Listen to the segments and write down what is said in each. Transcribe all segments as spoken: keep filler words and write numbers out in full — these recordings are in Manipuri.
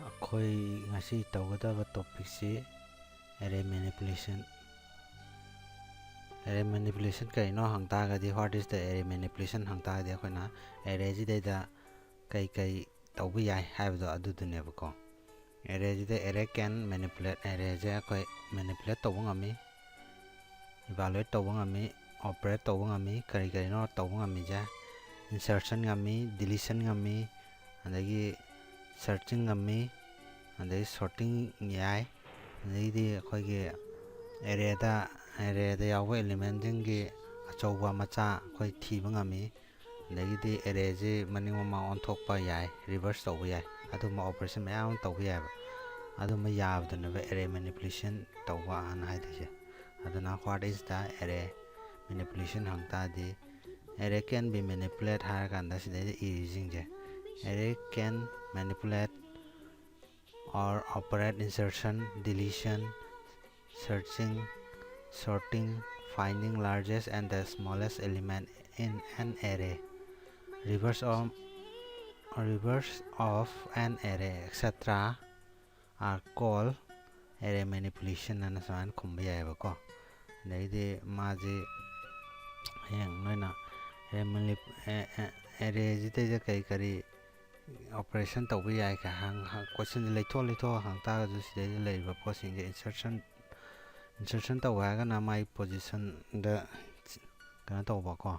ꯑꯩꯈꯣꯏ ꯉꯁꯤ ꯇꯧꯒꯗꯕ ꯇꯣꯄꯤꯛꯁꯤ array manipulation. Array manipulation ꯀꯔꯤꯅꯣ ꯍꯪ ꯇꯥꯔꯒꯗꯤ, what is the array manipulation ꯍꯪ ꯇꯥꯔꯒꯗꯤ, ꯑꯩꯈꯣꯏꯅ ꯑꯦꯔꯦꯁꯤꯗꯩꯗ ꯀꯩ ꯀꯩ ꯇꯧꯕ ꯌꯥꯏ ꯍꯥꯏꯕꯗꯣ ꯑꯗꯨꯗꯨꯅꯦꯕꯀꯣ꯫ ꯑꯦꯔꯦꯁꯤꯗ array can manipulate, ꯑꯦꯔꯦꯁꯦ ꯑꯩꯈꯣꯏ ꯃꯦꯅꯤꯄꯨꯂꯦꯠ ꯇꯧꯕ ꯉꯝꯃꯤ, ꯏꯚꯥꯂꯨꯋꯦꯠ ꯇꯧꯕ ꯉꯝꯃꯤ, ꯑꯣꯄꯔꯦꯠ ꯇꯧꯕ ꯉꯝꯃꯤ꯫ ꯀꯔꯤ ꯀꯔꯤꯅꯣ ꯇꯧꯕ ꯉꯝꯃꯤꯁꯦ? ꯏꯟꯁꯔꯁꯟ ꯉꯝꯃꯤ, ꯗꯤꯂꯤꯁꯟ ꯉꯝꯃꯤ, ꯑꯗꯒꯤ ꯁꯔꯆꯤꯡ ꯉꯝꯃꯤ, ꯑꯗꯒꯤ ꯁꯣꯔꯇꯤꯡ ꯌꯥꯏ, ꯑꯗꯒꯤꯗꯤ ꯑꯩꯈꯣꯏꯒꯤ ꯑꯦꯔꯦꯗ ꯑꯦꯔꯦꯗ ꯌꯥꯎꯕ ꯑꯦꯂꯤꯃꯦꯟꯁꯤꯡꯒꯤ ꯑꯆꯧꯕ ꯃꯆꯥ ꯑꯩꯈꯣꯏ ꯊꯤꯕ ꯉꯝꯃꯤ꯫ ꯑꯗꯒꯤꯗꯤ ꯑꯦꯔꯦꯁꯤ ꯃꯅꯤꯡ ꯃꯃꯥꯡ ꯑꯣꯟꯊꯣꯛꯄ ꯌꯥꯏ, ꯔꯤꯚꯔꯁ ꯇꯧꯕ ꯌꯥꯏ꯫ ꯑꯗꯨꯝꯕ ꯑꯣꯄꯔꯦꯁꯟ ꯃꯌꯥꯝ ꯑꯃ ꯇꯧꯕ ꯌꯥꯏꯑꯕ꯫ ꯑꯗꯨꯝꯕ ꯌꯥꯕꯗꯨꯅꯦꯕ ꯑꯦꯔꯦ ꯃꯦꯅꯤꯄꯨꯂꯦꯁꯟ ꯇꯧꯕ ꯍꯥꯏꯅ ꯍꯥꯏꯗꯣꯏꯁꯦ꯫ ꯑꯗꯨꯅ what is the array manipulation ꯍꯪ ꯇꯥꯔꯗꯤ, array can be manipulate ꯍꯥꯏꯔꯀꯥꯟꯗ ꯁꯤꯗꯩꯗ ꯏꯔꯤꯁꯤꯡꯁꯦ, array can manipulate or operate insertion, deletion, searching, sorting, finding largest and the smallest element in an array, reverse of, reverse of an array, et cetera are called array manipulation ꯍꯥꯏꯅ ꯁꯨꯃꯥꯏꯅ ꯈꯨꯝꯕ ꯌꯥꯏꯑꯕꯀꯣ꯫ ꯑꯗꯩꯗꯤ ꯃꯥꯁꯤ ꯍꯌꯦꯡ ꯅꯣꯏꯅ ꯑꯦꯔꯦꯁꯤꯗꯩꯗ ꯀꯔꯤ ꯀꯔꯤ ꯑꯣꯄꯔꯦꯁꯟ ꯇꯧꯕ ꯌꯥꯏ ꯀꯥꯏ ꯍꯪ ꯀꯣꯏꯁꯟꯁꯦ ꯂꯩꯊꯣꯛ ꯂꯩꯊꯣꯛꯑ ꯍꯪ ꯇꯥꯔꯒꯁꯨ, ꯁꯤꯗꯩꯗ ꯂꯩꯔꯤꯕ ꯄꯣꯠꯁꯤꯡꯁꯦ ꯏꯟꯁꯔꯁꯟ ꯏꯟꯁꯔꯁꯟ ꯇꯧꯕ ꯍꯥꯏꯔꯒꯅ ꯃꯥꯒꯤ ꯄꯣꯖꯤꯁꯟꯗ ꯀꯩꯅꯣ ꯇꯧꯕꯀꯣ,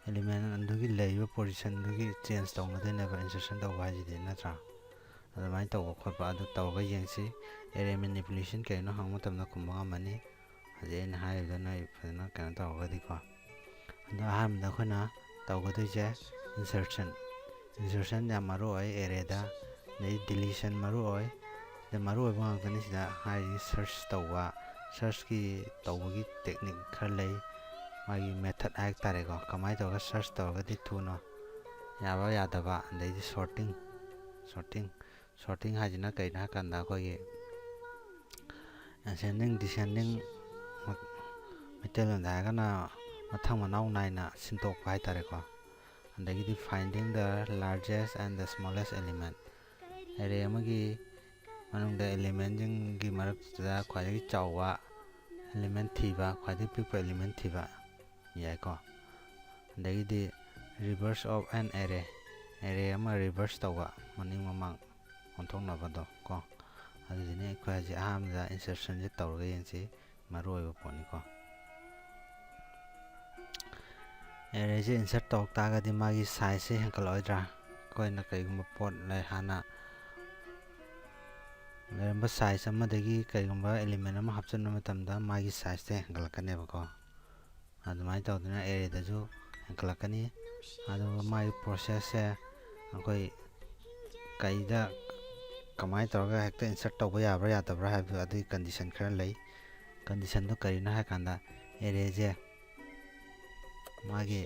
ꯑꯦꯂꯤꯃꯦꯟ ꯑꯗꯨꯒꯤ ꯂꯩꯔꯤꯕ ꯄꯣꯖꯤꯁꯟꯗꯨꯒꯤ ꯆꯦꯟꯖ ꯇꯧꯅꯗꯣꯏꯅꯦꯕ ꯏꯟꯁꯔꯁꯟ ꯇꯧꯕ ꯍꯥꯏꯁꯤꯗꯤ, ꯅꯠꯇ꯭ꯔꯥ? ꯑꯗꯨꯃꯥꯏꯅ ꯇꯧꯕ ꯈꯣꯠꯄ ꯑꯗꯨ ꯇꯧꯔꯒ ꯌꯦꯡꯁꯤ꯫ ꯑꯦꯔꯦ ꯃꯦꯅꯤꯄꯨꯂꯦꯁꯟ ꯀꯔꯤꯅꯣ ꯍꯪꯕ ꯃꯇꯝꯗ ꯈꯨꯝꯕ ꯉꯝꯃꯅꯤ꯫ ꯍꯧꯖꯤꯛ ꯑꯩꯅ ꯍꯥꯏꯔꯤꯕꯗꯣ ꯅꯣꯏ ꯐꯖꯅ ꯀꯩꯅꯣ ꯇꯧꯔꯒꯗꯤꯀꯣ꯫ ꯑꯗꯣ ꯑꯍꯥꯟꯕꯗ ꯑꯩꯈꯣꯏꯅ ꯇꯧꯒꯗꯣꯏꯁꯦ ꯏꯟꯁꯔꯁꯟ꯫ ꯏꯟꯁꯔꯁꯟ ꯌꯥꯝ ꯃꯔꯨ ꯑꯣꯏ ꯑꯦꯔꯦꯗ꯫ ꯑꯗꯩ ꯗꯤꯂꯤꯁꯟ ꯃꯔꯨ ꯑꯣꯏ꯫ ꯁꯤꯗ ꯃꯔꯨ ꯑꯣꯏꯕ ꯉꯥꯛꯇꯅꯤ ꯁꯤꯗ ꯍꯥꯏꯔꯤꯁꯦ ꯁꯔꯆ ꯇꯧꯕ꯫ ꯁꯔꯆꯀꯤ ꯇꯧꯕꯒꯤ ꯇꯦꯛꯅꯤꯛ ꯈꯔ ꯂꯩ, ꯃꯥꯒꯤ ꯃꯦꯊꯠ ꯍꯥꯏ ꯇꯥꯔꯦꯀꯣ, ꯀꯃꯥꯏꯅ ꯇꯧꯔꯒ ꯁꯔꯆ ꯇꯧꯔꯒꯗꯤ ꯊꯨꯅ ꯌꯥꯕ ꯌꯥꯗꯕ, ꯑꯗꯩꯗꯤ ꯁꯣꯔꯇꯤꯡ꯫ ꯁꯣꯔꯇꯤꯡ ꯁꯣꯔꯇꯤꯡ ꯍꯥꯏꯁꯤꯅ ꯀꯩꯅꯣ ꯍꯥꯏ ꯀꯥꯟꯗ ꯑꯩꯈꯣꯏꯒꯤ ꯑꯦꯁꯦꯟꯗꯤꯡ ꯗꯤꯁꯦꯟꯗꯤꯡ ꯃꯩꯇꯩꯂꯣꯟꯗ ꯍꯥꯏꯔꯒꯅ ꯃꯊꯪ ꯃꯅꯥꯎ ꯅꯥꯏꯅ ꯁꯤꯟꯗꯣꯛꯄ ꯍꯥꯏ ꯇꯥꯔꯦꯀꯣ꯫ ꯑꯗꯒꯤꯗꯤ finding the largest and the smallest element꯫ Array ꯑꯃꯒꯤ ꯃꯅꯨꯡꯗ ꯑꯦꯂꯤꯃꯦꯟꯁꯤꯡꯒꯤ ꯃꯔꯛꯇꯨꯗ ꯈ꯭ꯋꯥꯏꯗꯒꯤ ꯆꯥꯎꯕ ꯑꯦꯂꯤꯃꯦꯟ ꯊꯤꯕ, ꯈ꯭ꯋꯥꯏꯗꯒꯤ ꯄꯤꯛꯄ ꯑꯦꯂꯤꯃꯦꯟ ꯊꯤꯕ ꯌꯥꯏꯀꯣ꯫ ꯑꯗꯒꯤꯗꯤ reverse of an array, array ꯑꯃ ꯔꯤꯚꯔꯁ ꯇꯧꯕ, ꯃꯅꯤꯡ ꯃꯃꯥꯡ ꯑꯣꯟꯊꯣꯛꯅꯕꯗꯣ ꯀꯣ꯫ ꯑꯗꯨꯗꯨꯅ ꯑꯩꯈꯣꯏ ꯍꯧꯖꯤꯛ ꯑꯍꯥꯟꯕꯗ ꯏꯟꯁꯔꯁꯟꯁꯦ ꯇꯧꯔꯒ ꯌꯦꯡꯁꯤ, ꯃꯔꯨ ꯑꯣꯏꯕ ꯄꯣꯠꯅꯤꯀꯣ꯫ ꯑꯦꯔꯦꯁꯦ ꯏꯟꯁꯔꯠ ꯇꯧꯔꯛ ꯇꯥꯔꯒꯗꯤ ꯃꯥꯒꯤ ꯁꯥꯏꯖꯁꯦ ꯍꯦꯟꯒꯠꯂꯛꯑꯣꯏꯗ꯭ꯔꯥ? ꯑꯩꯈꯣꯏꯅ ꯀꯔꯤꯒꯨꯝꯕ ꯄꯣꯠ ꯂꯩ, ꯍꯥꯟꯅ ꯂꯩꯔꯝꯕ ꯁꯥꯏꯖ ꯑꯃꯗꯒꯤ ꯀꯔꯤꯒꯨꯝꯕ ꯑꯦꯂꯤꯃꯦꯟ ꯑꯃ ꯍꯥꯞꯆꯤꯟꯕ ꯃꯇꯝꯗ ꯃꯥꯒꯤ ꯁꯥꯏꯖꯁꯦ ꯍꯦꯟꯒꯠꯂꯛꯀꯅꯦꯕꯀꯣ꯫ ꯑꯗꯨꯃꯥꯏꯅ ꯇꯧꯗꯅ ꯑꯦꯔꯦꯗꯁꯨ ꯍꯦꯟꯒꯠꯂꯛꯀꯅꯤ꯫ ꯑꯗꯨꯒ ꯃꯥꯒꯤ ꯄ꯭ꯔꯣꯁꯦꯁꯁꯦ ꯑꯩꯈꯣꯏ ꯀꯩꯗ ꯀꯃꯥꯏꯅ ꯇꯧꯔꯒ ꯍꯦꯛꯇ ꯏꯟꯁꯔꯠ ꯇꯧꯕ ꯌꯥꯕ꯭ꯔꯥ ꯌꯥꯗꯕ꯭ꯔꯥ ꯍꯥꯏꯕꯗꯣ, ꯑꯗꯨꯒꯤ ꯀꯟꯗꯤꯁꯟ ꯈꯔ ꯂꯩ꯫ ꯀꯟꯗꯤꯁꯟꯗꯣ ꯀꯔꯤꯅꯣ ꯍꯥꯏ ꯀꯥꯟꯗ, ꯑꯦꯔꯦꯁꯦ ꯃꯥꯒꯤ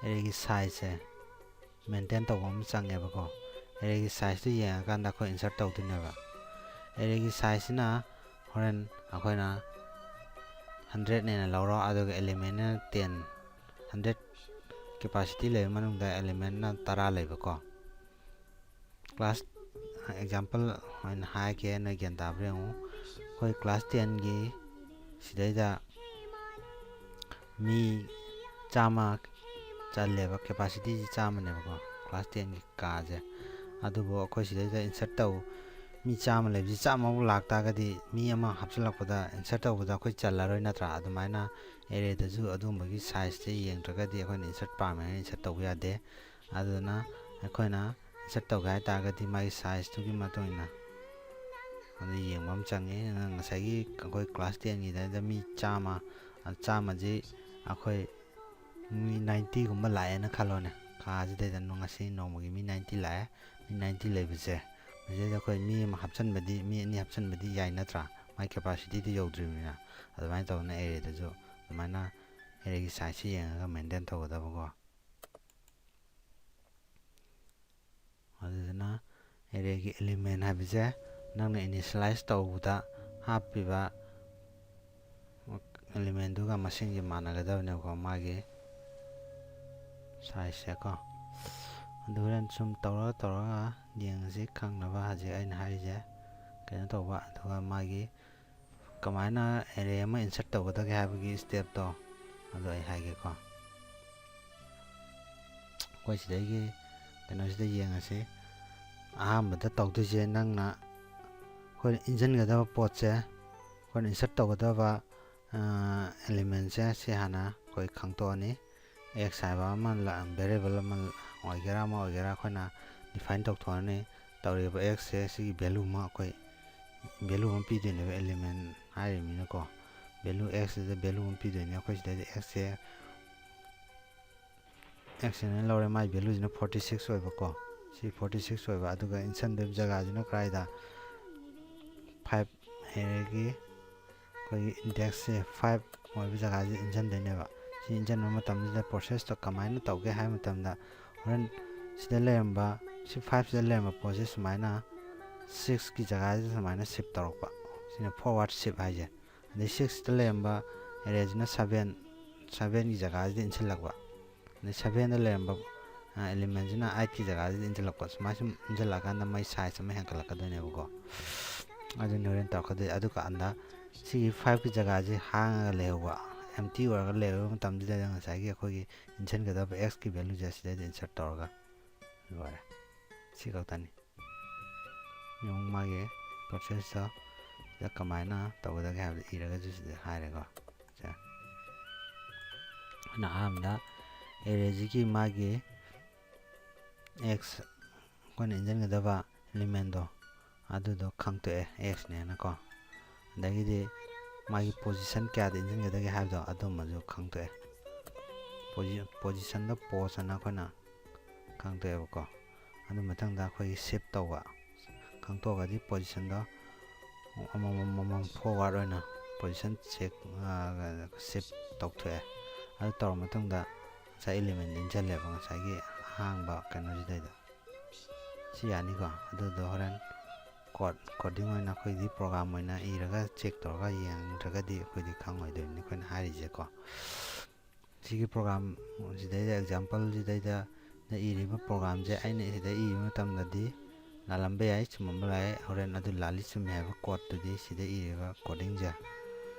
ꯑꯦꯔꯦꯒꯤ ꯁꯥꯏꯖꯁꯦ ꯃꯦꯟꯇꯦꯟ ꯇꯧꯕ ꯑꯃ ꯆꯪꯉꯦꯕꯀꯣ꯫ ꯑꯦꯔꯦꯒꯤ ꯁꯥꯏꯖꯇꯨ ꯌꯦꯡꯉꯀꯥꯟꯗ ꯑꯩꯈꯣꯏ ꯏꯟꯁꯔꯠ ꯇꯧꯗꯣꯏꯅꯦꯕ꯫ ꯑꯦꯔꯦꯒꯤ ꯁꯥꯏꯖꯁꯤꯅ ꯍꯣꯔꯦꯟ ꯑꯩꯈꯣꯏꯅ ꯍꯟꯗ꯭ꯔꯦꯠꯅꯦꯅ ꯂꯧꯔꯣ, ꯑꯗꯨꯒ ꯑꯦꯂꯤꯃꯦꯟꯅ ꯇꯦꯟ, ꯍꯟꯗ꯭ꯔꯦꯠ ꯀꯦꯄꯥꯁꯤꯇꯤ ꯂꯩꯕ ꯃꯅꯨꯡꯗ ꯑꯦꯂꯤꯃꯦꯟꯅ ꯇꯔꯥ ꯂꯩꯕꯀꯣ꯫ ꯀ꯭ꯂꯥꯁ ꯑꯦꯛꯖꯥꯝꯄꯜ ꯑꯣꯏꯅ ꯍꯥꯏꯒꯦ, ꯅꯣꯏ ꯒ꯭ꯌꯥꯟ ꯇꯥꯕ꯭ꯔꯥ ꯌꯦꯡꯉꯨ꯫ ꯑꯩꯈꯣꯏ ꯀ꯭ꯂꯥꯁ ꯇꯦꯟꯒꯤ ꯁꯤꯗꯩꯗ ꯃꯤ ꯆꯥꯝꯃ ꯆꯜꯂꯦꯕ, ꯀꯦꯄꯥꯁꯤꯇꯤꯁꯤ ꯆꯥꯝꯃꯅꯦꯕꯀꯣ ꯀ꯭ꯂꯥꯁ ꯇꯦꯟꯒꯤ ꯀꯥꯁꯦ꯫ ꯑꯗꯨꯕꯨ ꯑꯩꯈꯣꯏ ꯁꯤꯗꯩꯗ ꯏꯟꯁꯔꯠ ꯇꯧ, ꯃꯤ ꯆꯥꯝꯃ ꯂꯩꯕꯁꯤ ꯆꯥꯝꯃꯃꯨꯛ ꯂꯥꯛꯇꯥꯔꯒꯗꯤ ꯃꯤ ꯑꯃ ꯍꯥꯞꯆꯤꯜꯂꯛꯄꯗ ꯏꯟꯁꯔꯠ ꯇꯧꯕꯗ ꯑꯩꯈꯣꯏ ꯆꯜꯂꯔꯣꯏ ꯅꯠꯇ꯭ꯔꯥ? ꯑꯗꯨꯃꯥꯏꯅ ꯑꯦꯔꯦꯗꯁꯨ ꯑꯗꯨꯒꯨꯝꯕꯒꯤ ꯁꯥꯏꯖꯁꯦ ꯌꯦꯡꯗ꯭ꯔꯒꯗꯤ ꯑꯩꯈꯣꯏꯅ ꯏꯟꯁꯔꯠ ꯄꯥꯝꯃꯦ ꯍꯥꯏꯅ ꯏꯟꯁꯔꯠ ꯇꯧꯕ ꯌꯥꯗꯦ꯫ ꯑꯗꯨꯅ ꯑꯩꯈꯣꯏꯅ ꯏꯟꯁꯔꯠ ꯇꯧꯒꯦ ꯍꯥꯏ ꯇꯥꯔꯒꯗꯤ ꯃꯥꯒꯤ ꯁꯥꯏꯖꯇꯨꯒꯤ ꯃꯇꯨꯡ ꯏꯟꯅ ꯑꯗꯨ ꯌꯦꯡꯕ ꯑꯃ ꯆꯪꯉꯤ꯫ ꯑꯗꯨꯅ ꯉꯁꯥꯏꯒꯤ ꯑꯩꯈꯣꯏ ꯀ꯭ꯂꯥꯁ ꯇꯦꯟꯒꯤꯗ ꯃꯤ ꯆꯥꯝꯃ, ꯆꯥꯝꯃꯁꯤ ꯑꯩꯈꯣꯏ ꯃꯤ ꯅꯥꯏꯟꯇꯤꯒꯨꯝꯕ ꯂꯥꯛꯑꯦꯅ ꯈꯜꯂꯣꯅꯦ꯫ ꯀꯥꯁꯤꯗꯩꯗ ꯉꯁꯤ ꯅꯣꯡꯃꯒꯤ ꯃꯤ ꯅꯥꯏꯟꯇꯤ ꯂꯥꯛꯑꯦ꯫ ꯃꯤ ꯅꯥꯏꯟꯇꯤ ꯂꯩꯕꯁꯦ, ꯃꯁꯤꯗꯩꯗ ꯑꯩꯈꯣꯏ ꯃꯤ ꯑꯃ ꯍꯥꯞꯆꯤꯟꯕꯗꯤ, ꯃꯤ ꯑꯅꯤ ꯍꯥꯞꯆꯤꯟꯕꯗꯤ ꯌꯥꯏ ꯅꯠꯇ꯭ꯔꯥ? ꯃꯥꯏ ꯀꯦꯄꯥꯁꯤꯇꯤꯗꯨ ꯌꯧꯗ꯭ꯔꯤꯕꯅꯤꯅ꯫ ꯑꯗꯨꯃꯥꯏꯅ ꯇꯧꯗꯅ ꯑꯦꯔꯦꯗꯁꯨ ꯑꯗꯨꯃꯥꯏꯅ ꯑꯦꯔꯦꯒꯤ ꯁꯥꯏꯖꯁꯤ ꯌꯦꯡꯉꯒ ꯃꯦꯟꯇꯦꯟ ꯇꯧꯒꯗꯕꯀꯣ꯫ ꯑꯗꯨꯗꯨꯅ ꯑꯦꯔꯦꯒꯤ ꯑꯦꯂꯤꯃꯦꯟ ꯍꯥꯏꯕꯁꯦ ꯅꯪꯅ ꯏꯅꯤꯁꯤꯌꯦꯂꯥꯏꯁ ꯇꯧꯕꯗ ꯍꯥꯞꯄꯤꯕ ꯑꯦꯂꯤꯃꯦꯟꯗꯨꯒ ꯃꯁꯤꯡꯁꯦ ꯃꯥꯟꯅꯒꯗꯕꯅꯦꯕꯀꯣ, ꯃꯥꯒꯤ ꯁꯥꯏꯖꯁꯦꯀꯣ꯫ ꯑꯗꯨ ꯍꯣꯔꯦꯟ ꯁꯨꯝ ꯇꯧꯔꯒ ꯇꯧꯔꯒ ꯌꯦꯡꯉꯁꯤ, ꯈꯪꯅꯕ ꯍꯧꯖꯤꯛ ꯑꯩꯅ ꯍꯥꯏꯔꯤꯁꯦ ꯀꯩꯅꯣ ꯇꯧꯕ꯫ ꯑꯗꯨꯒ ꯃꯥꯒꯤ ꯀꯃꯥꯏꯅ ꯑꯦꯔꯦ ꯑꯃ ꯏꯟꯁꯔꯠ ꯇꯧꯒꯗꯒꯦ ꯍꯥꯏꯕꯒꯤ ꯁ꯭ꯇꯦꯞꯇꯣ ꯑꯗꯨ ꯑꯩ ꯍꯥꯏꯒꯦꯀꯣ꯫ ꯑꯩꯈꯣꯏ ꯁꯤꯗꯒꯤ ꯀꯩꯅꯣꯁꯤꯗ ꯌꯦꯡꯉꯁꯤ꯫ ꯑꯍꯥꯟꯕꯗ ꯇꯧꯗꯣꯏꯁꯦ, ꯅꯪꯅ ꯑꯩꯈꯣꯏꯅ ꯏꯟꯁꯤꯟꯒꯗꯕ ꯄꯣꯠꯁꯦ, ꯑꯩꯈꯣꯏꯅ ꯏꯟꯁꯔꯠ ꯇꯧꯒꯗꯕ ꯑꯦꯂꯤꯃꯦꯟꯁꯦ ꯁꯤ ꯍꯥꯟꯅ ꯑꯩꯈꯣꯏ ꯈꯪꯗꯣꯛꯑꯅꯤ꯫ ꯑꯦꯛꯁ ꯍꯥꯏꯕ ꯑꯃ, ꯚꯦꯔꯤꯌꯦꯕꯜ ꯑꯃ ꯑꯣꯏꯒꯦꯔꯥ ꯑꯃ ꯑꯣꯏꯒꯦꯔꯥ ꯑꯩꯈꯣꯏꯅ ꯗꯤꯐꯥꯏꯟ ꯇꯧꯊꯣꯛꯑꯅꯤ꯫ ꯇꯧꯔꯤꯕ ꯑꯦꯛꯁꯁꯦ ꯁꯤꯒꯤ ꯚꯦꯂꯨ ꯑꯃ ꯑꯩꯈꯣꯏ ꯚꯦꯂꯨ ꯑꯃ ꯄꯤꯗꯣꯏꯅꯦꯕ, ꯑꯦꯂꯤꯃꯦꯟ ꯍꯥꯏꯔꯤꯕꯅꯤꯅꯀꯣ꯫ ꯚꯦꯂꯨ ꯑꯦꯛꯁꯁꯤꯗ ꯚꯦꯂꯨ ꯑꯃ ꯄꯤꯗꯣꯏꯅꯦ꯫ ꯑꯩꯈꯣꯏ ꯁꯤꯗꯩꯗ ꯑꯦꯛꯁꯁꯦ ꯑꯦꯛꯁꯁꯤꯅ ꯂꯧꯔꯦ, ꯃꯥꯏ ꯚꯦꯂꯨꯁꯤꯅ ꯐꯣꯔꯇꯤ ꯁꯤꯛꯁ ꯑꯣꯏꯕꯀꯣ꯫ ꯁꯤ ꯐꯣꯔꯇꯤ ꯁꯤꯛꯁ ꯑꯣꯏꯕ, ꯑꯗꯨꯒ ꯏꯟꯁꯟꯗꯣꯏꯕ ꯖꯒꯥꯁꯤꯅ ꯀꯗꯥꯏꯗ? ꯐꯥꯏꯚ ꯑꯦꯔꯦꯒꯤ ꯑꯩꯈꯣꯏꯒꯤ ꯏꯟꯗꯦꯛꯁꯁꯦ ꯐꯥꯏꯚ ꯑꯣꯏꯕ ꯖꯒꯥꯁꯤꯗ ꯏꯟꯁꯤꯟꯗꯣꯏꯅꯦꯕ꯫ ꯁꯤ ꯏꯟꯁꯤꯟꯕ ꯃꯇꯝꯁꯤꯗ ꯄ꯭ꯔꯣꯁꯦꯁꯇꯣ ꯀꯃꯥꯏꯅ ꯇꯧꯒꯦ ꯍꯥꯏꯕ ꯃꯇꯝꯗ, ꯍꯣꯔꯦꯟ ꯁꯤꯗ ꯂꯩꯔꯝꯕ, ꯁꯤ ꯐꯥꯏꯚꯁꯤꯗ ꯂꯩꯔꯝꯕ ꯄꯣꯠꯁꯦ ꯁꯨꯃꯥꯏꯅ ꯁꯤꯛꯁꯀꯤ ꯖꯒꯥꯁꯤꯗ ꯁꯨꯃꯥꯏꯅ ꯁꯤꯞ ꯇꯧꯔꯛꯄ, ꯁꯤꯅ ꯐꯣꯔꯋꯥꯔꯗ ꯁꯤꯞ ꯍꯥꯏꯁꯦ꯫ ꯑꯗꯩ ꯁꯤꯛꯁꯇ ꯂꯩꯔꯝꯕ ꯑꯦꯔꯦꯁꯤꯅ ꯁꯚꯦꯟ, ꯁꯚꯦꯟꯒꯤ ꯖꯒꯥꯁꯤꯗ ꯏꯟꯁꯤꯜꯂꯛꯄ꯫ ꯑꯗꯩ ꯁꯚꯦꯟꯗ ꯂꯩꯔꯝꯕ ꯑꯦꯂꯤꯃꯦꯟꯁꯤꯅ ꯑꯩꯠꯀꯤ ꯖꯒꯥꯁꯤꯗ ꯏꯟꯁꯤꯜꯂꯛꯄ꯫ ꯁꯨꯃꯥꯏꯅ ꯁꯨꯝ ꯏꯟꯁꯤꯜꯂꯛꯑꯀꯥꯟꯗ ꯃꯩ ꯁꯥꯏꯖ ꯑꯃ ꯍꯦꯟꯒꯠꯂꯛꯀꯗꯣꯏꯅꯦꯕꯀꯣ꯫ ꯑꯗꯨꯅꯤ ꯍꯣꯔꯦꯟ ꯇꯧꯔꯛꯀꯗꯣꯏ꯫ ꯑꯗꯨꯀꯥꯟꯗ ꯁꯤꯒꯤ ꯐꯥꯏꯚꯀꯤ ꯖꯒꯥꯁꯤ ꯍꯥꯡꯉꯒ ꯂꯩꯍꯧꯕ, ꯑꯦꯝꯇꯤ ꯑꯣꯏꯔꯒ ꯂꯩꯍꯧꯕ ꯃꯇꯝꯁꯤꯗ ꯉꯁꯥꯏꯒꯤ ꯑꯩꯈꯣꯏꯒꯤ ꯏꯟꯁꯤꯟꯒꯗꯕ ꯑꯦꯛꯁꯀꯤ ꯚꯦꯂꯨꯁꯦ ꯁꯤꯗꯩꯗ ꯏꯟꯁꯔꯠ ꯇꯧꯔꯒ ꯂꯣꯏꯔꯦ꯫ ꯁꯤ ꯈꯛꯇꯅꯤ꯫ ꯌꯦꯡꯉꯨ, ꯃꯥꯒꯤ ꯄ꯭ꯔꯣꯁꯦꯁꯇꯣ ꯁꯤꯗ ꯀꯃꯥꯏꯅ ꯇꯧꯒꯗꯒꯦ ꯍꯥꯏꯕꯗꯣ ꯏꯔꯒꯁꯨ ꯁꯤꯗ ꯍꯥꯏꯔꯦꯀꯣ꯫ ꯁꯦ, ꯑꯩꯈꯣꯏꯅ ꯑꯍꯥꯟꯕꯗ ꯑꯦꯔꯦꯁꯤꯒꯤ ꯃꯥꯒꯤ ꯑꯦꯛꯁ, ꯑꯩꯈꯣꯏꯅ ꯏꯟꯁꯤꯟꯒꯗꯕ ꯑꯦꯂꯤꯃꯦꯟꯗꯣ ꯑꯗꯨꯗꯣ ꯈꯪꯇꯣꯛꯑꯦ, ꯑꯦꯛꯁꯅꯦꯅꯀꯣ꯫ ꯑꯗꯒꯤꯗꯤ ꯃꯥꯒꯤ ꯄꯣꯖꯤꯁꯟ ꯀꯌꯥꯗ ꯏꯟꯁꯤꯟꯒꯗꯒꯦ ꯍꯥꯏꯕꯗꯣ ꯑꯗꯨꯝꯕꯁꯨ ꯈꯪꯇꯣꯛꯑꯦ꯫ ꯄꯣꯖꯤ-, ꯄꯣꯖꯤꯁꯟꯗ ꯄꯣꯁ ꯑꯅ ꯑꯩꯈꯣꯏꯅ ꯈꯪꯇꯣꯛꯑꯦꯕꯀꯣ꯫ ꯑꯗꯨ ꯃꯊꯪꯗ ꯑꯩꯈꯣꯏꯒꯤ ꯁꯤꯞ ꯇꯧꯕ ꯈꯪꯇꯣꯛꯑꯒꯗꯤ ꯄꯣꯖꯤꯁꯟꯗꯣ ꯑꯃꯃꯝ ꯑꯃꯃꯝ ꯐꯣꯔꯋꯥꯔꯗ ꯑꯣꯏꯅ ꯄꯣꯖꯤꯁꯟ ꯆꯦꯛ, ꯁꯤꯞ ꯇꯧꯊꯣꯛꯑꯦ꯫ ꯑꯗꯨ ꯇꯧꯔ ꯃꯇꯨꯡꯗ ꯉꯁꯥꯏ ꯑꯦꯂꯤꯃꯦꯟ ꯏꯟꯁꯤꯜꯂꯦꯕ, ꯉꯁꯥꯏꯒꯤ ꯑꯍꯥꯡꯕ ꯀꯩꯅꯣꯁꯤꯗꯩꯗ꯫ ꯁꯤ ꯌꯥꯅꯤꯀꯣ꯫ ꯑꯗꯨꯗꯣ ꯍꯣꯔꯦꯟ ꯀꯣꯗ, ꯀꯣꯗꯤꯡ ꯑꯣꯏꯅ ꯑꯩꯈꯣꯏꯗꯤ ꯄ꯭ꯔꯣꯒ꯭ꯔꯥꯝ ꯑꯣꯏꯅ ꯏꯔꯒ ꯆꯦꯛ ꯇꯧꯔꯒ ꯌꯦꯡꯗ꯭ꯔꯒꯗꯤ ꯑꯩꯈꯣꯏꯗꯤ ꯈꯪꯉꯣꯏꯗꯣꯏꯅꯤ ꯑꯩꯈꯣꯏꯅ ꯍꯥꯏꯔꯤꯁꯦꯀꯣ꯫ ꯁꯤꯒꯤ ꯄ꯭ꯔꯣꯒ꯭ꯔꯥꯝ ꯁꯤꯗꯩꯗ, ꯑꯦꯛꯖꯥꯝꯄꯜꯁꯤꯗꯩꯗ ꯁꯤꯗ ꯏꯔꯤꯕ programꯁꯦ ꯑꯩꯅ ꯁꯤꯗ ꯏꯕ ꯃꯇꯝꯗꯗꯤ ꯂꯥꯜꯂꯝꯕ ꯌꯥꯏ, ꯆꯨꯝꯃꯝꯕ ꯌꯥꯏ꯫ ꯍꯣꯔꯦꯟ ꯑꯗꯨ ꯂꯥꯜꯂꯤ ꯆꯨꯝꯃꯤ ꯍꯥꯏꯕ codeꯇꯨꯗꯤ ꯁꯤꯗ ꯏꯔꯤꯕ codingꯁꯦ,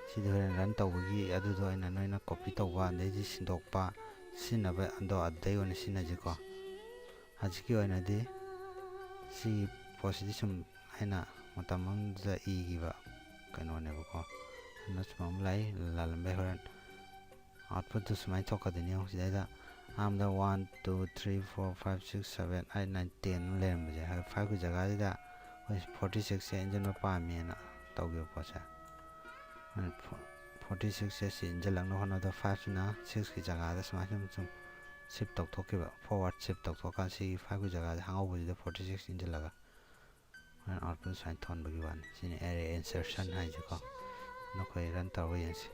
ꯁꯤꯗ ꯍꯣꯔꯦꯟ run ꯇꯧꯕꯒꯤ ꯑꯗꯨꯗꯣ ꯑꯣꯏꯅ ꯅꯣꯏꯅ copy ꯇꯧꯕ, ꯑꯗꯩꯗꯤ ꯁꯤꯟꯗꯣꯛꯄ, ꯁꯤꯖꯤꯟꯅꯕ ꯑꯗꯣ ꯑꯗꯨꯗꯩ ꯑꯣꯏꯅ ꯁꯤꯖꯤꯟꯅꯁꯤꯀꯣ꯫ ꯍꯧꯖꯤꯛꯀꯤ ꯑꯣꯏꯅꯗꯤ ꯁꯤꯒꯤ ꯄꯣꯠꯁꯤꯗꯤ ꯁꯨꯝ ꯑꯩꯅ ꯃꯇꯝ ꯑꯃꯗ ꯏꯈꯤꯕ ꯀꯩꯅꯣꯅꯦꯕꯀꯣ꯫ ꯑꯗꯨꯅ ꯁꯨꯝ ꯑꯃ ꯂꯥꯛꯏ, ꯂꯥꯜꯂꯝꯕꯩ ꯍꯣꯔꯦꯟ outputꯇꯨ ꯁꯨꯃꯥꯏꯅ ꯊꯣꯛꯀꯗꯣꯏꯅꯤ꯫ ꯌꯦꯡꯉꯨ, ꯁꯤꯗꯩꯗ ꯑꯍꯥꯟꯕꯗ one, two, three, four, five, six, seven, eight, nine, ten ꯑꯃ ꯂꯩꯔꯝꯕꯁꯦ, ꯍꯥꯏꯗꯤ fiveꯀꯤ ꯖꯒꯥꯁꯤꯗ ꯑꯩꯈꯣꯏ forty sixꯁꯦ ꯏꯟꯁꯤꯟꯕ ꯄꯥꯝꯃꯦꯅ ꯇꯧꯈꯤꯕ ꯄꯣꯠꯁꯦ꯫ Forty sixꯁꯦ ꯁꯤ ꯏꯟꯁꯤꯜꯂꯛꯅꯕ ꯍꯣꯠꯅꯕꯗ fiveꯁꯤꯅ sixꯀꯤ ꯖꯒꯥꯗ ꯁꯨꯃꯥꯏꯅ ꯁꯨꯝ, ꯁꯨꯝ shift ꯇꯧꯊꯣꯛꯈꯤꯕ, forward shift ꯇꯧꯊꯣꯛꯀꯥꯟꯗ ꯁꯤꯒꯤ fiveꯀꯤ ꯖꯒꯥꯁꯦ ꯍꯥꯡꯍꯧꯕꯁꯤꯗ forty six ꯏꯟꯁꯤꯜꯂꯒ ꯍꯣꯔꯦꯟ output ꯁꯨꯃꯥꯏꯅ ꯊꯣꯟꯕꯒꯤ ꯋꯥꯅꯤ꯫ ꯁꯤꯅꯤ array insertion ꯍꯥꯏꯁꯦꯀꯣ꯫ ꯅꯈꯣꯏ run ꯇꯧꯔꯒ ꯌꯦꯡꯁꯤ꯫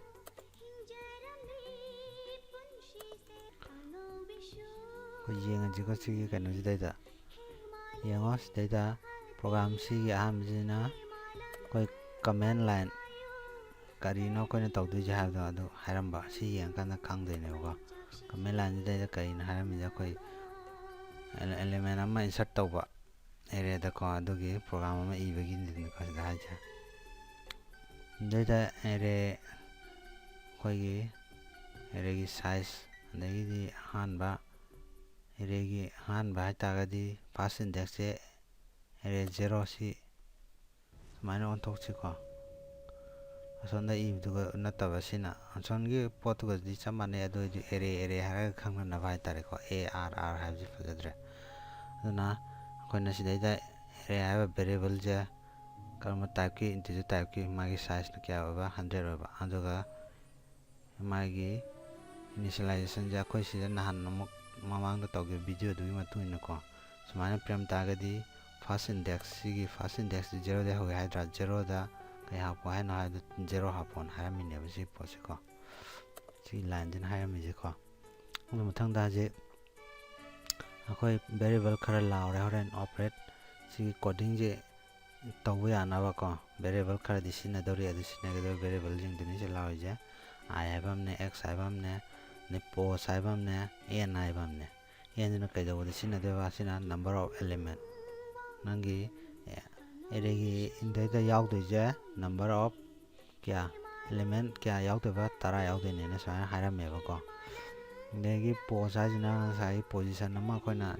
ꯑꯩꯈꯣꯏ ꯌꯦꯡꯉꯁꯤꯀꯣ ꯁꯤꯒꯤ ꯀꯩꯅꯣꯁꯤꯗꯩꯗ꯫ ꯌꯦꯡꯉꯣ ꯁꯤꯗꯩꯗ program ꯁꯤꯒꯤ ꯑꯍꯥꯟꯕꯁꯤꯅ ꯑꯩꯈꯣꯏ command line ꯀꯔꯤꯅꯣ ꯑꯩꯈꯣꯏꯅ ꯇꯧꯗꯣꯏꯁꯦ ꯍꯥꯏꯕꯗꯣ ꯑꯗꯨ ꯍꯥꯏꯔꯝꯕ꯫ ꯁꯤ ꯌꯦꯡꯉꯀꯥꯟꯗ ꯈꯪꯗꯣꯏꯅꯦꯕꯀꯣ꯫ Command lineꯁꯤꯗꯩꯗ ꯀꯔꯤꯅꯣ ꯍꯥꯏꯔꯝꯃꯤꯁꯦ, ꯑꯩꯈꯣꯏ ele-, element ꯑꯃ insert ꯇꯧꯕ arrayꯗꯀꯣ, ꯑꯗꯨꯒꯤ program ꯑꯃ ꯏꯕꯒꯤꯅꯤꯗꯅꯀꯣ ꯁꯤꯗ ꯍꯥꯏꯁꯦ꯫ ꯁꯤꯗꯩꯗ array, ꯑꯩꯈꯣꯏꯒꯤ arrayꯒꯤ size, ꯑꯗꯒꯤꯗꯤ ꯑꯍꯥꯟꯕ arrayꯒꯤ ꯑꯍꯥꯟꯕ ꯍꯥꯏꯇꯥꯔꯒꯗꯤ first indexꯁꯦ array zero ꯁꯤ ꯁꯨꯃꯥꯏꯅ ꯑꯣꯟꯊꯣꯛꯁꯤꯀꯣ꯫ ꯑꯁꯣꯝꯗ ꯏꯕꯗꯨꯒ ꯅꯠꯇꯕ ꯁꯤꯅ, ꯑꯁꯣꯝꯒꯤ ꯄꯣꯠꯇꯨꯒꯗꯤ ꯆꯞ ꯃꯥꯟꯅꯩ, ꯑꯗꯨ ꯑꯣꯏꯔꯁꯨ array, array ꯍꯥꯏꯔꯒ ꯈꯪꯅꯅꯕ ꯍꯥꯏꯇꯥꯔꯦꯀꯣ꯫ A R R ꯍꯥꯏꯕꯁꯤ ꯐꯖꯗ꯭ꯔꯦ꯫ ꯑꯗꯨꯅ ꯑꯩꯈꯣꯏꯅ ꯁꯤꯗꯩꯗ array ꯍꯥꯏꯕ variableꯁꯦ ꯀꯔꯝꯕ typeꯀꯤ, integer typeꯀꯤ, ꯃꯥꯒꯤ sizeꯅ ꯀꯌꯥ ꯑꯣꯏꯕ, hundred ꯑꯣꯏꯕ, ꯑꯗꯨꯒ ꯃꯥꯒꯤ initializationꯁꯦ ꯑꯩꯈꯣꯏ ꯁꯤꯗ ꯅꯍꯥꯟ ꯑꯃꯨꯛ ꯃꯃꯥꯡꯗ ꯇꯧꯈꯤꯕ videoꯗꯨꯒꯤ ꯃꯇꯨꯡ ꯏꯟꯅꯀꯣ, ꯁꯨꯃꯥꯏꯅ ꯄꯤꯔꯝ ꯇꯥꯔꯒꯗꯤ first index, ꯁꯤꯒꯤ first indexꯁꯤ zeroꯗꯒꯤ ꯍꯧꯒꯦ ꯍꯥꯏꯗ꯭ꯔꯥ, zeroꯗ ꯀꯩ ꯍꯥꯞꯄꯣ ꯍꯥꯏꯅꯣ ꯍꯥꯏꯕꯗ zero ꯍꯥꯞꯄꯣꯅ ꯍꯥꯏꯔꯝꯃꯤꯅꯦꯕ ꯁꯤ ꯄꯣꯠꯁꯤꯀꯣ꯫ ꯁꯤꯒꯤ lineꯁꯤꯅ ꯍꯥꯏꯔꯝꯃꯤꯁꯦꯀꯣ꯫ ꯑꯗꯨ ꯃꯊꯪꯗ ꯍꯧꯖꯤꯛ ꯑꯩꯈꯣꯏ variable ꯈꯔ ꯂꯥꯎꯔꯦ꯫ ꯍꯣꯔꯦꯟ operate ꯁꯤꯒꯤ codingꯁꯦ ꯇꯧꯕ ꯌꯥꯅꯕꯀꯣ variable ꯈꯔꯗꯤ ꯁꯤꯖꯤꯟꯅꯗꯧꯔꯤ꯫ ꯑꯗꯨ ꯁꯤꯖꯤꯟꯅꯒꯗꯧꯔꯤ variableꯁꯤꯡꯗꯨꯅꯤ ꯁꯤ ꯂꯥꯎꯔꯤꯁꯦ꯫ I ꯍꯥꯏꯕ ꯑꯃꯅꯦ, X ꯍꯥꯏꯕ ꯑꯃꯅꯦ, ꯑꯗꯩ pos ꯍꯥꯏꯕ ꯑꯃꯅꯦ, n ꯍꯥꯏꯕ ꯑꯃꯅꯦ꯫ ꯑꯦꯟꯁꯤꯅ ꯀꯩꯗꯧꯕꯗ ꯁꯤꯖꯤꯟꯅꯗꯣꯏꯕ? ꯁꯤꯅ number of element, ꯅꯪꯒꯤ ꯑꯦꯔꯦꯒꯤ ꯏꯟꯗꯩꯗ ꯌꯥꯎꯗꯣꯏꯁꯦ number of ꯀꯌꯥ, element ꯀꯌꯥ ꯌꯥꯎꯗꯣꯏꯕ? ꯇꯔꯥ ꯌꯥꯎꯗꯣꯏꯅꯦꯅ ꯁꯨꯃꯥꯏꯅ ꯍꯥꯏꯔꯝꯃꯦꯕꯀꯣ꯫ ꯑꯗꯒꯤ post ꯍꯥꯏꯁꯤꯅ ꯉꯁꯥꯏꯒꯤ position ꯑꯃ ꯑꯩꯈꯣꯏꯅ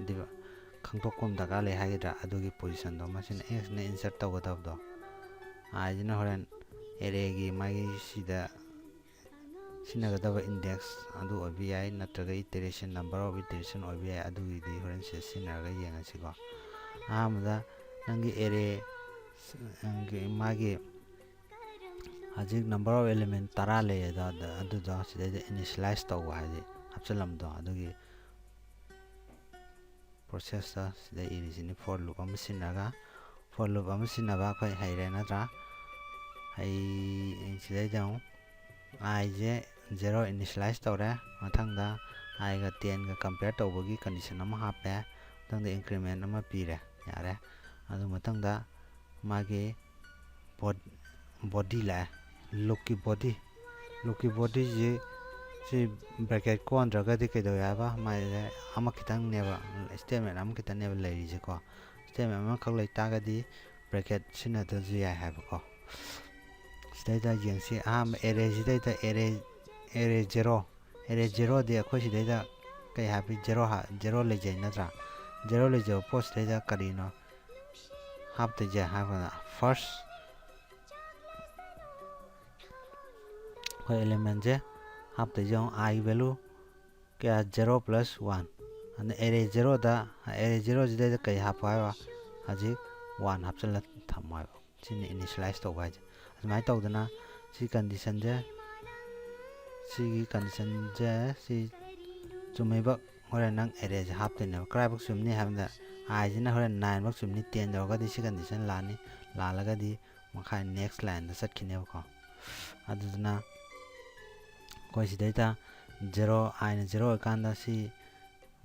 ꯈꯪꯗꯣꯛꯄ ꯑꯃ ꯗꯔꯀꯥꯔ ꯂꯩ ꯍꯥꯏꯒꯗ꯭ꯔꯥ, ꯑꯗꯨꯒꯤ positionꯗꯣ ꯃꯁꯤꯅ ꯑꯦꯛꯁꯅ insert ꯇꯧꯒꯗꯕꯗꯣ꯫ ꯑꯥꯏꯁꯤꯅ ꯍꯣꯔꯦꯟ ꯑꯦꯔꯦꯒꯤ ꯃꯥꯒꯤ ꯁꯤꯗ ꯁꯤꯖꯤꯟꯅꯒꯗꯕ index ꯑꯗꯨ ꯑꯣꯏꯕ ꯌꯥꯏ, ꯅꯠꯇ꯭ꯔꯒ iteration, number of iteration ꯑꯣꯏꯕ ꯌꯥꯏ꯫ ꯑꯗꯨꯒꯤꯗꯤ ꯍꯣꯔꯦꯟ ꯁꯤꯗ ꯁꯤꯖꯤꯟꯅꯔꯒ ꯌꯦꯡꯉꯁꯤꯀꯣ꯫ ꯑꯍꯥꯟꯕꯗ ꯅꯪꯒꯤ ꯑꯦꯔꯦ ꯃꯥꯒꯤ ꯍꯧꯖꯤꯛ number of element ꯇꯔꯥ ꯂꯩ ꯑꯗꯣ, ꯑꯗꯨꯗꯣ ꯁꯤꯗꯩꯗ initialize ꯇꯧꯕ ꯍꯥꯏꯗꯤ ꯍꯥꯞꯆꯤꯜꯂꯝꯕꯗꯣ, ꯑꯗꯨꯒꯤ processꯇ ꯁꯤꯗ ꯏꯔꯤꯁꯤꯅꯤ꯫ For loop ꯑꯃ ꯁꯤꯖꯤꯟꯅꯔꯒ, for loop ꯑꯃ ꯁꯤꯖꯤꯟꯅꯕ ꯑꯩꯈꯣꯏ ꯍꯩꯔꯦ ꯅꯠꯇ꯭ꯔꯥ? ꯑꯩ ꯁꯤꯗꯩꯗ ꯑꯃꯨꯛ iꯁꯦ zero initialize ꯇꯧꯔꯦ꯫ ꯃꯊꯪꯗ iꯒ tenꯒ compare ꯇꯧꯕꯒꯤ condition ꯑꯃ ꯍꯥꯞꯄꯦ꯫ ꯃꯊꯪꯗ increment ꯑꯃ ꯄꯤꯔꯦ꯫ ꯌꯥꯔꯦ꯫ ꯑꯗꯨ ꯃꯊꯪꯗ ꯃꯥꯒꯤ body ꯂꯥꯛꯑꯦ꯫ Loopꯀꯤ body, loopꯀꯤ bodyꯁꯤ ꯁꯤ bracket ꯀꯣꯟꯗ꯭ꯔꯒꯗꯤ ꯀꯩꯗꯧꯋꯦ ꯍꯥꯏꯕ? ꯃꯥꯏꯁꯦ ꯑꯃ ꯈꯤꯇꯪꯅꯦꯕ, statement ꯑꯃ ꯈꯤꯇꯪꯅꯦꯕ ꯂꯩꯔꯤꯁꯦꯀꯣ꯫ Statement ꯑꯃꯈꯛ ꯂꯩꯇꯥꯔꯒꯗꯤ bracket ꯁꯤꯖꯤꯟꯅꯗ꯭ꯔꯁꯨ ꯌꯥꯏ ꯍꯥꯏꯕꯀꯣ꯫ ꯁꯤꯗꯩꯗ ꯌꯦꯡꯁꯤ, ꯑꯍꯥꯟꯕ ꯑꯦꯔꯦꯁꯤꯗꯩꯗ ꯑꯦꯔꯦ ꯑꯦꯔꯦ ꯖꯦꯔꯣ, ꯑꯦꯔꯦ ꯖꯦꯔꯣꯗꯤ ꯑꯩꯈꯣꯏ ꯁꯤꯗꯩꯗ ꯀꯩ ꯍꯥꯞꯄꯤ? ꯖꯦꯔꯣ ꯖꯦꯔꯣ ꯂꯩꯖꯩ ꯅꯠꯇ꯭ꯔꯥ? ꯖꯦꯔꯣ ꯂꯩꯖꯕ ꯄꯣꯠꯁꯤꯗꯩꯗ ꯀꯔꯤꯅꯣ ꯍꯥꯞꯇꯣꯏꯁꯦ ꯍꯥꯏꯕꯗ, first ꯑꯩꯈꯣꯏ elementꯁꯦ ꯍꯥꯞꯇꯣꯏꯁꯦ ꯑꯃꯨꯛ i value ꯀꯌꯥ? Zero plus one꯫ ꯑꯗꯨꯅ ꯑꯦꯔꯦ ꯖꯦꯔꯣꯗ, ꯑꯦꯔꯦ ꯖꯦꯔꯣꯁꯤꯗꯩꯗ ꯀꯩ ꯍꯥꯞꯄꯣ ꯍꯥꯏꯕ? ꯍꯧꯖꯤꯛ ꯋꯥꯟ ꯍꯥꯞꯆꯤꯜꯂ ꯊꯝꯃꯣ ꯍꯥꯏꯕ꯫ ꯁꯤꯅꯤ initialize ꯇꯧꯕ ꯍꯥꯏꯁꯦ꯫ ꯑꯗꯨꯃꯥꯏꯅ ꯇꯧꯗꯅ ꯁꯤ conditionꯁꯦ, ꯁꯤꯒꯤ conditionꯁꯦ ꯁꯤ ꯆꯨꯝꯃꯤꯕ ꯍꯣꯔꯦꯟ ꯅꯪ ꯑꯦꯔꯦꯁꯦ ꯍꯥꯞꯇꯣꯏꯅꯦꯕ꯫ ꯀꯗꯥꯏꯐꯥꯎ ꯆꯨꯝꯅꯤ ꯍꯥꯏꯕꯗ, iꯁꯤꯅ ꯍꯣꯔꯦꯟ nineꯐꯥꯎ ꯆꯨꯝꯅꯤ, ten ꯌꯧꯔꯒꯗꯤ ꯁꯤ condition ꯂꯥꯟꯅꯤ, ꯂꯥꯜꯂꯒꯗꯤ ꯃꯈꯥ next lineꯗ ꯆꯠꯈꯤꯅꯦꯕꯀꯣ꯫ ꯑꯗꯨꯗꯨꯅ ꯑꯩꯈꯣꯏ ꯁꯤꯗꯩꯗ zero, iꯅ zero ꯑꯣꯏꯀꯥꯟꯗ ꯁꯤ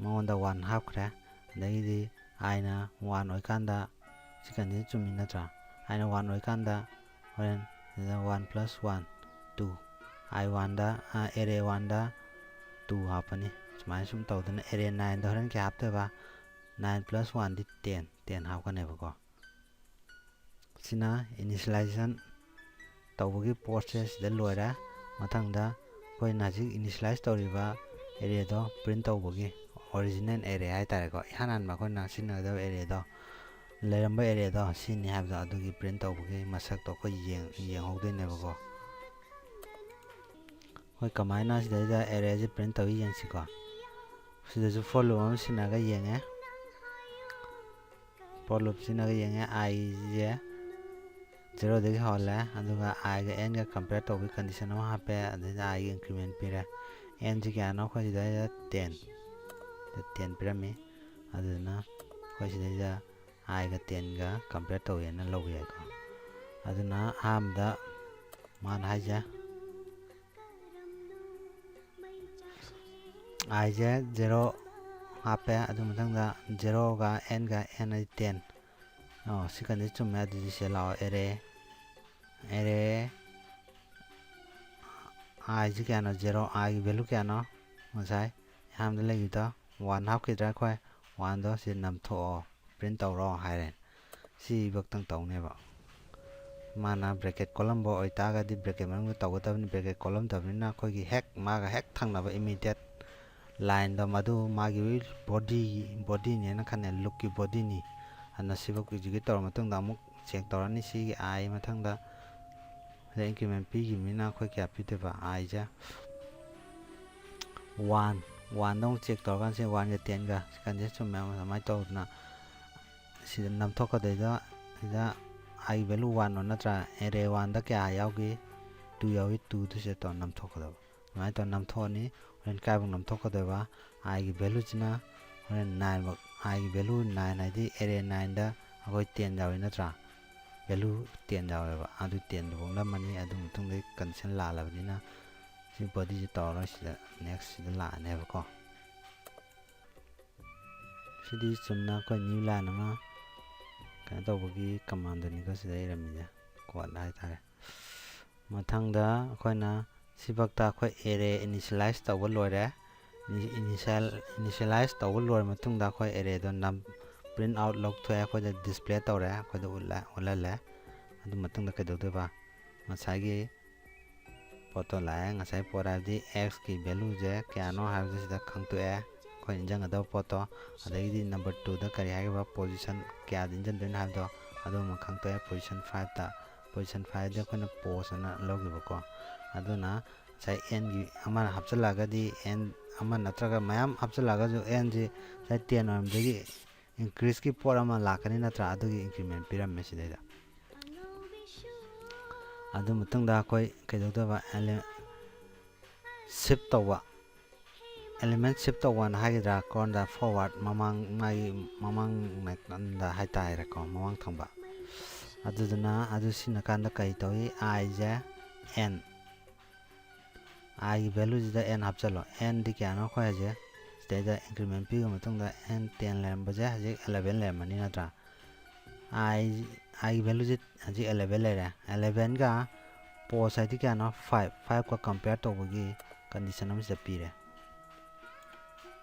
ꯃꯉꯣꯟꯗ one ꯍꯥꯞꯈ꯭ꯔꯦ꯫ ꯑꯗꯒꯤꯗꯤ iꯅ one ꯑꯣꯏꯀꯥꯟꯗ ꯁꯤ condition ꯆꯨꯝꯃꯤ ꯅꯠꯇ꯭ꯔꯥ? iꯅ one ꯑꯣꯏꯀꯥꯟꯗ ꯍꯣꯔꯦꯟ ꯁꯤꯗ one plus one, two, i oneꯗ, ꯑꯦꯔꯦ oneꯗ two ꯍꯥꯞꯄꯅꯤ꯫ ꯁꯨꯃꯥꯏꯅ ꯁꯨꯝ ꯇꯧꯗꯅ array nineꯗ ꯍꯣꯔꯦꯟ ꯀꯌꯥ ꯍꯥꯞꯇꯣꯏꯕ? Nine plus oneꯗꯤ ten, ten ꯍꯥꯞꯀꯅꯦꯕꯀꯣ꯫ ꯁꯤꯅ initialization ꯇꯧꯕꯒꯤ ꯄꯣꯠꯁꯦ ꯁꯤꯗ ꯂꯣꯏꯔꯦ꯫ ꯃꯊꯪꯗ ꯑꯩꯈꯣꯏꯅ ꯍꯧꯖꯤꯛ initialize ꯇꯧꯔꯤꯕ arrayꯗꯣ print ꯇꯧꯕꯒꯤ original array ꯍꯥꯏꯇꯥꯔꯦꯀꯣ, ꯏꯍꯥꯟ ꯍꯥꯟꯕ ꯑꯩꯈꯣꯏꯅ ꯁꯤꯖꯤꯟꯅꯒꯗꯕ arrayꯗꯣ, ꯂꯩꯔꯝꯕ arrayꯗꯣ ꯁꯤꯅꯤ ꯍꯥꯏꯕꯗꯣ, ꯑꯗꯨꯒꯤ print ꯇꯧꯕꯒꯤ ꯃꯁꯛꯇꯣ ꯑꯩꯈꯣꯏ ꯌꯦꯡ-, ꯌꯦꯡꯍꯧꯗꯣꯏꯅꯦꯕꯀꯣ꯫ ꯑꯩꯈꯣꯏ ꯀꯃꯥꯏꯅ ꯁꯤꯗꯩꯗ arrayꯁꯦ print ꯇꯧꯏ ꯌꯦꯡꯁꯤꯀꯣ꯫ ꯁꯤꯗꯁꯨ for loop ꯑꯃ ꯁꯤꯖꯤꯟꯅꯔꯒ ꯌꯦꯡꯉꯦ꯫ For loop ꯁꯤꯖꯤꯟꯅꯔꯒ ꯌꯦꯡꯉꯦ꯫ Iꯁꯦ zeroꯗꯒꯤ ꯍꯧꯍꯜꯂꯦ, ꯑꯗꯨꯒ iꯒ nꯒ compare ꯇꯧꯕꯒꯤ condition ꯑꯃ ꯍꯥꯞꯄꯦ, ꯑꯗꯩꯗ iꯒꯤ increment ꯄꯤꯔꯦ꯫ Nꯁꯤ ꯀꯌꯥꯅꯣ? ꯑꯩꯈꯣꯏ ꯁꯤꯗꯩꯗ ten, ten ꯄꯤꯔꯝꯃꯤ꯫ ꯑꯗꯨꯗꯨꯅ ꯑꯩꯈꯣꯏ ꯁꯤꯗꯩꯗ iꯒ tenꯒ compare ꯇꯧꯋꯦꯅ ꯂꯧꯕ ꯌꯥꯏꯀꯣ꯫ ꯑꯗꯨꯅ ꯑꯍꯥꯟꯕꯗ ꯃꯥꯅ ꯍꯥꯏꯁꯦ, iꯁꯦ zero ꯍꯥꯞꯄꯦ, ꯑꯗꯨ ꯃꯊꯪꯗ zeroꯒ nꯒ, n ꯍꯥꯏꯗꯤ ten꯫ ꯑꯣ, ꯁꯤ condition ꯆꯨꯝꯃꯦ, ꯑꯗꯨꯗꯤ ꯁꯤ ꯂꯥꯛꯑꯣ, array, array, iꯁꯤ ꯀꯌꯥꯅꯣ? Zero, iꯒꯤ value ꯀꯌꯥꯅꯣ? ꯉꯁꯥꯏ ꯑꯍꯥꯟꯕꯗ ꯂꯩꯈꯤꯕꯗꯣ one ꯍꯥꯞꯈꯤꯗ꯭ꯔꯥ? ꯑꯩꯈꯣꯏ oneꯗꯣ ꯁꯤ ꯅꯝꯊꯣꯛꯑꯣ, print ꯇꯧꯔꯣ ꯍꯥꯏꯔꯦ꯫ ꯁꯤꯐꯛꯇꯪ ꯇꯧꯅꯦꯕ꯫ ꯃꯥꯅ bracket ꯀꯣꯜꯂꯝꯕ ꯑꯣꯏꯇꯥꯔꯒꯗꯤ bracket ꯃꯅꯨꯡꯗ ꯇꯧꯒꯗꯕꯅꯤ, bracket ꯀꯣꯜꯂꯝꯗꯕꯅꯤꯅ ꯑꯩꯈꯣꯏꯒꯤ ꯍꯦꯛ ꯃꯥꯒ ꯍꯦꯛ ꯊꯪꯅꯕ immediate lineꯗꯣ, ꯃꯗꯨ ꯃꯥꯒꯤ body, bodyꯅꯦꯅ ꯈꯟꯅꯩ, loopꯀꯤ bodyꯅꯤ꯫ ꯑꯗꯨꯅ ꯁꯤꯐꯧ execute ꯇꯧꯔ ꯃꯇꯨꯡꯗ ꯑꯃꯨꯛ check ꯇꯧꯔꯅꯤ꯫ ꯁꯤꯒꯤ i ꯃꯊꯪꯗ ꯁꯤꯗ increment ꯄꯤꯈꯤꯕꯅꯤꯅ ꯑꯩꯈꯣꯏ ꯀꯌꯥ ꯄꯤꯗꯣꯏꯕ? Iꯁꯦ one, oneꯗ ꯑꯃꯨꯛ check ꯇꯧꯔꯀꯥꯟꯗ ꯁꯤ oneꯒ tenꯒ condition ꯆꯨꯝꯃꯦ, ꯑꯗꯨꯃꯥꯏꯅ ꯇꯧꯗꯅ ꯁꯤꯗ ꯅꯝꯊꯣꯛꯀꯗꯣꯏꯗꯣ, ꯁꯤꯗ iꯒꯤ value one ꯅꯠꯇ꯭ꯔꯥ? Array oneꯗ ꯀꯌꯥ ꯌꯥꯎꯒꯦ? Two ꯌꯥꯎꯏ, twoꯗꯨ ꯁꯤꯗ ꯇꯧꯔ ꯅꯝꯊꯣꯛꯀꯗꯕ꯫ ꯑꯗꯨꯃꯥꯏꯅ ꯇꯧꯔ ꯅꯝꯊꯣꯛꯑꯅꯤ꯫ ꯍꯣꯔꯦꯟ ꯀꯥꯏꯐꯥꯎ ꯅꯝꯊꯣꯛꯀꯗꯣꯏꯕ? Iꯒꯤ valueꯁꯤꯅ ꯍꯣꯔꯦꯟ nineꯐꯥꯎ, iꯒꯤ value nine ꯍꯥꯏꯗꯤ array nineꯗ ꯑꯩꯈꯣꯏ ten ꯌꯥꯎꯏ ꯅꯠꯇ꯭ꯔꯥ? Value ten ꯌꯥꯎꯋꯦꯕ, ꯑꯗꯨ tenꯗꯨꯐꯥꯎ ꯅꯝꯃꯅꯤ꯫ ꯑꯗꯨ ꯃꯇꯨꯡꯗ condition ꯂꯥꯜꯂꯕꯅꯤꯅ ꯁꯤ bodyꯁꯤ ꯇꯧꯔꯔꯣꯏ, ꯁꯤꯗ next ꯁꯤꯗ ꯂꯥꯛꯑꯅꯦꯕꯀꯣ꯫ ꯁꯤꯗꯤ ꯆꯨꯝꯅ ꯑꯩꯈꯣꯏ new line ꯑꯃ ꯀꯩꯅꯣ ꯇꯧꯕꯒꯤ commandꯅꯤꯀꯣ ꯁꯤꯗ ꯏꯔꯝꯃꯤꯁꯦ, code ꯍꯥꯏꯇꯥꯔꯦ꯫ ꯃꯊꯪꯗ ꯑꯩꯈꯣꯏꯅ ꯁꯤꯐꯛꯇ ꯑꯩꯈꯣꯏ array initialize ꯇꯧꯕ ꯂꯣꯏꯔꯦ꯫ initial initialize ꯇꯧꯕ ꯂꯣꯏꯔ ꯃꯇꯨꯡꯗ ꯑꯩꯈꯣꯏ arrayꯗꯣ ꯅꯝ print out ꯂꯧꯊꯣꯛꯑꯦ, ꯑꯩꯈꯣꯏꯗ display ꯇꯧꯔꯦ, ꯑꯩꯈꯣꯏꯗ ꯎꯠꯂꯦ ꯎꯠꯍꯜꯂꯦ꯫ ꯑꯗꯨ ꯃꯇꯨꯡꯗ ꯀꯩꯗꯧꯗꯣꯏꯕ? ꯉꯁꯥꯏꯒꯤ ꯄꯣꯠꯇꯣ ꯂꯥꯛꯑꯦ꯫ ꯉꯁꯥꯏ ꯄꯣꯠ ꯍꯥꯏꯕꯗꯤ x ꯀꯤ value ꯁꯦ ꯀꯌꯥꯅꯣ ꯍꯥꯏꯕꯗꯨ ꯁꯤꯗ ꯈꯪꯇꯣꯛꯑꯦ ꯑꯩꯈꯣꯏ ꯅꯤꯡꯁꯤꯡꯒꯗꯕ ꯄꯣꯠꯇꯣ꯫ ꯑꯗꯒꯤꯗꯤ number two ꯗ ꯀꯔꯤ ꯍꯥꯏꯈꯤꯕ? Position ꯀꯌꯥꯗ ꯏꯟꯁꯤꯟꯗꯣꯏꯅꯣ ꯍꯥꯏꯕꯗꯣ ꯑꯗꯨ ꯑꯃ ꯈꯪꯇꯣꯛꯑꯦ꯫ Position five ꯇ, position five ꯗꯤ ꯑꯩꯈꯣꯏꯅ pose ꯑꯅ ꯂꯧꯈꯤꯕꯀꯣ꯫ ꯑꯗꯨꯅ ꯉꯁꯥꯏ n ꯒꯤ ꯑꯃꯅ ꯍꯥꯞꯆꯤꯜꯂꯛꯑꯒꯗꯤ n ꯑꯃ ꯅꯠꯇ꯭ꯔꯒ ꯃꯌꯥꯝ ꯍꯥꯞꯆꯤꯜꯂꯛꯑꯒꯁꯨ n ꯁꯤ ꯉꯁꯥꯏ ten ꯑꯣꯏꯔꯝꯕꯗꯒꯤ increase ꯀꯤ ꯄꯣꯠ ꯑꯃ ꯂꯥꯛꯀꯅꯤ ꯅꯠꯇ꯭ꯔꯥ? ꯑꯗꯨꯒꯤ increment ꯄꯤꯔꯝꯃꯦ ꯁꯤꯗꯩꯗ꯫ ꯑꯗꯨ ꯃꯇꯨꯡꯗ ꯑꯩꯈꯣꯏ ꯀꯩꯗꯧꯗꯣꯏꯕ? Ele-, shift ꯇꯧꯕ, element shift ꯇꯧꯕꯅ ꯍꯥꯏꯒꯗ꯭ꯔꯥ, ꯀꯣꯟꯗ forward, ꯃꯃꯥꯡ, ꯃꯥꯒꯤ ꯃꯃꯥꯡ ꯅꯥꯀꯟꯗ ꯍꯥꯏꯇꯥꯔꯦꯀꯣ, ꯃꯃꯥꯡ ꯊꯪꯕ꯫ ꯑꯗꯨꯗꯨꯅ ꯑꯗꯨ ꯁꯤꯖꯤꯟꯅꯀꯥꯟꯗ ꯀꯔꯤ ꯇꯧꯏ? I ꯁꯦ n, I ꯒꯤ value ꯁꯤꯗ n ꯍꯥꯞꯆꯜꯂꯣ꯫ N ꯗꯤ ꯀꯌꯥꯅꯣ ꯑꯩꯈꯣꯏ ꯍꯧꯖꯤꯛ ꯁꯤꯗꯩꯗ increment ꯄꯤꯈ꯭ꯔ ꯃꯇꯨꯡꯗ n ten ꯂꯩꯔꯝꯕꯁꯦ ꯍꯧꯖꯤꯛ eleven ꯂꯩꯔꯝꯃꯅꯤ ꯅꯠꯇ꯭ꯔꯥ? I, I ꯒꯤ value ꯁꯤ ꯍꯧꯖꯤꯛ eleven ꯂꯩꯔꯦ꯫ Eleven ꯒ pose ꯍꯥꯏꯗꯤ ꯀꯌꯥꯅꯣ? Five, five ꯀ compare ꯇꯧꯕꯒꯤ condition ꯑꯃ ꯁꯤꯗ ꯄꯤꯔꯦ꯫